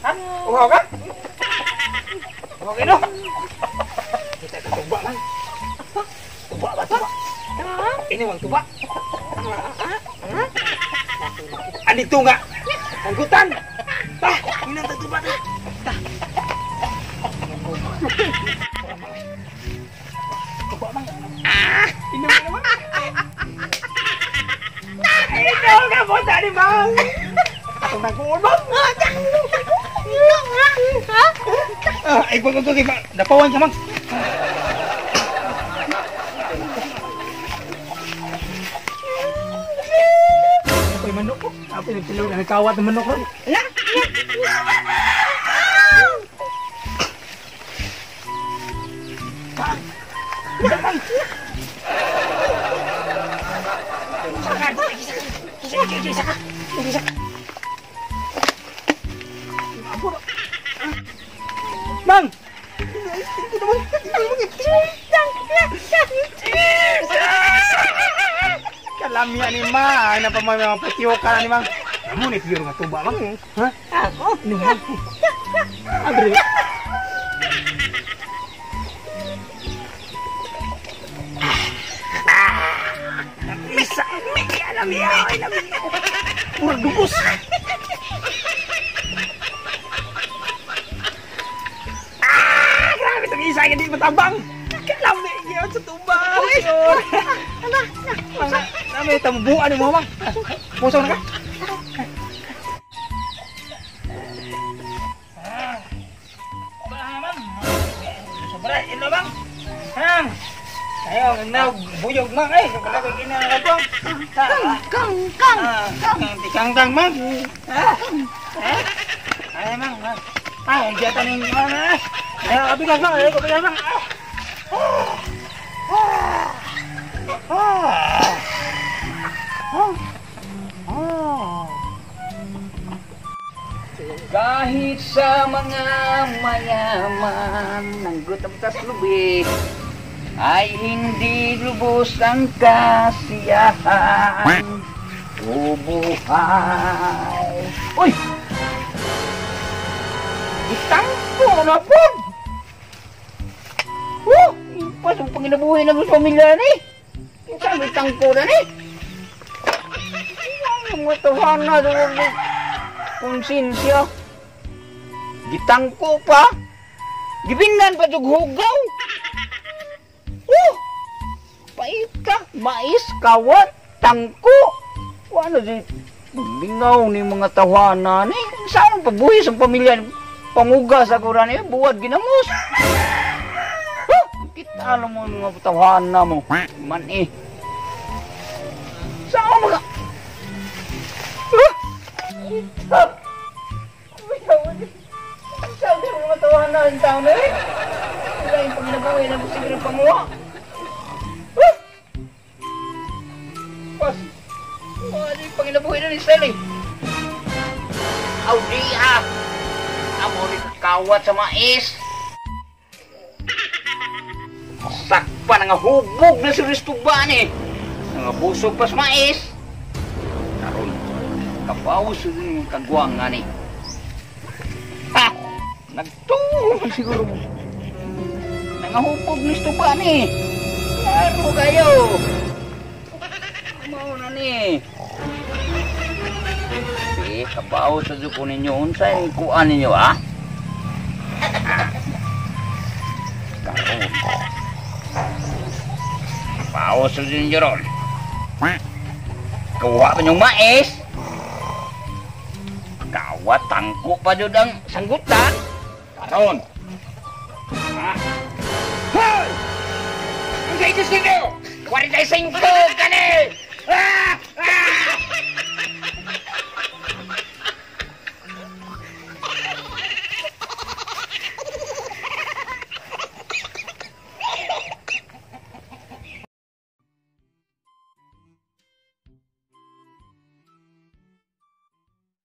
Ha? Uhaw ka? Okay no? Kita ka tuba man. Tuba ba tuba? Ini wang tuba. Andito nga. Anggutan. Tah, ini ang tuba ta. Tah. Tuba man. Ah, ini naman. Ito ka mo tani bang. Atong nagkuon bang. Ay, wag wag wag napawan ka mang. Ako'y manok ko. Ako'y nagtilaw na nagkawat ng manok ron. Mang! Kalamian ni Mang, na pa mga patiyoka ni Mang. Amo ni pure nga tuba Mang. Ha? Ako. Abre. Misa, lami, ay lami. Murag dugos. Grabe itong isa, hindi matabang. Kalami yun sa tuba. Nami, tamubuan mo, Mang. Puso na ka? Mang. Sobra, ino, Mang. Hang. Ayaw, now, buyog, Mang. Ay, kapala ko ginagawa. Kang, kang, kang. Kang, kang, Mang. Ay, Mang, Mang. Ay, diyan tanin, Mang. Ay, kabigas, Mang. Ay, kabigas, Mang. Kahit sa mga mayaman ng gutom tas lubi ay hindi lubos ang kasiyahan o buhay. Uy! Itangko na po! Oh! Impas ang panginabuhi ng pamilya ni! Saan may tangko na ni? Ang mga tawana doon konsensya. Gitangko pa. Gibindan pa tug hugaw. Oh! Paita, mais, kawat, tangko. Wala di lingaw ni mga tawana ni. Saan pabuhi sa pamilya? Pangugas ako rin eh, buwad ginamos. Oh! Kita alam mo mga tawana mo. Man eh. Saan mga... Ah! Ita! Sabi mo mga tawana ang tao na eh. Wala yung panginabuhi na gusto ng panguha. Ah! Pas! Wala yung panginabuhi na ni Sally. Aw di ah! Amo rin kawat sa mais. Sakpa nga hubog na si Ristuban eh. Nangabusog pa sa mais. Karon, kapaus yung kagwangan eh. Ha! Nagtuo siguro. Nangahubog ni Ristuban eh. Klaro kayo. Mao na ni. Eh, kapaus sa ko ninyo. Unsay kuan ninyo ah? Karon. Kapaus sa ninyo ron. Kuha pa yung mais. Kawat, tangko pa yun ang sanggutan. Karon. Ha? Hoy! Ang sa itis ninyo! 45 kani! Ah! Ah!